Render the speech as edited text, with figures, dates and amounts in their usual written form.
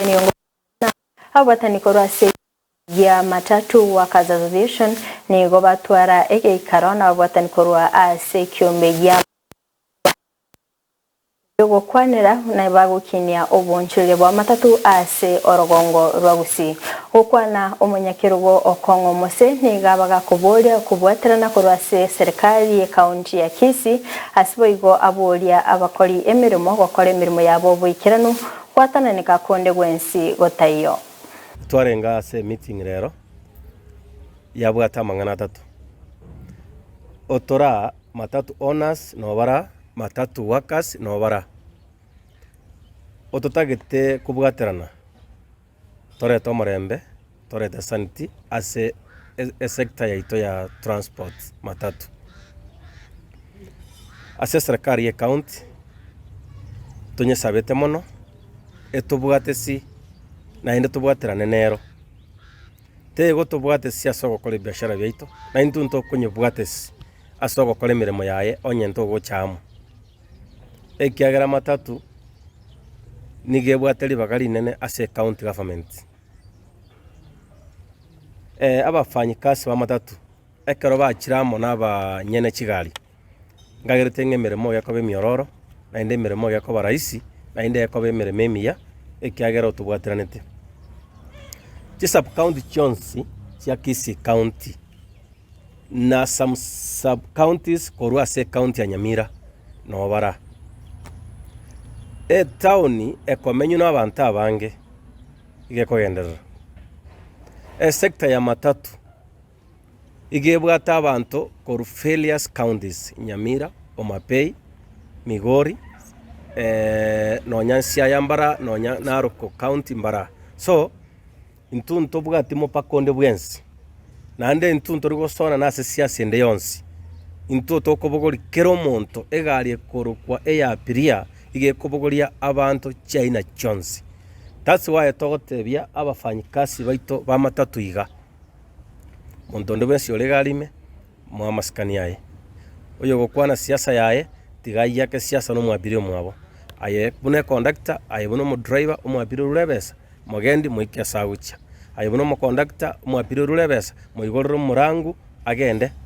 Nigo ngokwana ababwatani korwa ase gia Matatu Workers Association nigo batwara egeikaro nababwatani korwa ase ekiombe gia Gokwanera buna bagokinia oboonchoreria bwa matatu ase orogongo rwa Gusii. Gokwana omonyakerogo Okong'o Mose nigo abagakoboria okobwaterana korwa ase eserekari y'ekaunti ya Kisii ase boigo aboria abakori emeremo gokora emeremo yabo oboikeranu gwatananeka konde gwensi gotaiyo. Twarenge ase emeeting rero yabwate amang'ana atato, otoraa matatu owners nobara Matatu workers nobara, ototagete kobwaterana torete omorembe, torete sanity ase esector yaito ya transport matatu. Ase eserekari ye county, tonyesabete mono, etobwate si naende tobwaterane nero. Tegotobwatesi ase ogokora ebiashara biaito, na intwe ntokonyebwatesi ase ogokora emeremo yaye onye ntogocha amo. Ekiagera amatatu nigo ebwate ribaga rinene ase ecounty government. Abafanyikasi b'amatatu ekero bachire amo na abanyene chigari, nkagerete ng'a emeremo gekoba emiororo, naende emeremo gekoba rahisi, naende ekoba emeremo emiya, ekiagera otobwateranete. Chisub-county chionsi chia Kisii County. na some sub counties korwa ase ecounty ya Nyamira nobara. Etaoni ekomenywa na abanto abange iga ekogenderera. Esector ya matatu iga ebwate abanto korwa various counties, Nyamira, Homa Bay, Migori, nonya Siaya mbara, nonya Narok county mbara. So. Intwe ntobwati mopaka onde bwensi, naende intwe ntori gosoanana ase siasa ende yonsi. Intwe tokobogoria kera omonto egari ekorokwa eya abiria iga ekobogoria abanto chiaina chionsi. That's why togotebia abafanyikasi baito b'amatatu iga, monto onde bwensi ore egari ime, moe amasikani aye. Oyogokwana siasa yaye, tiga ayiake siasa na omwabiria omwabo. Aye buna econductor, aye buna omodriver, omwabiria orure ebesa. Mogendi moike ase agochia. Aye buna omokondakta, omwapire orure ebesa, moigorere omorangu agende.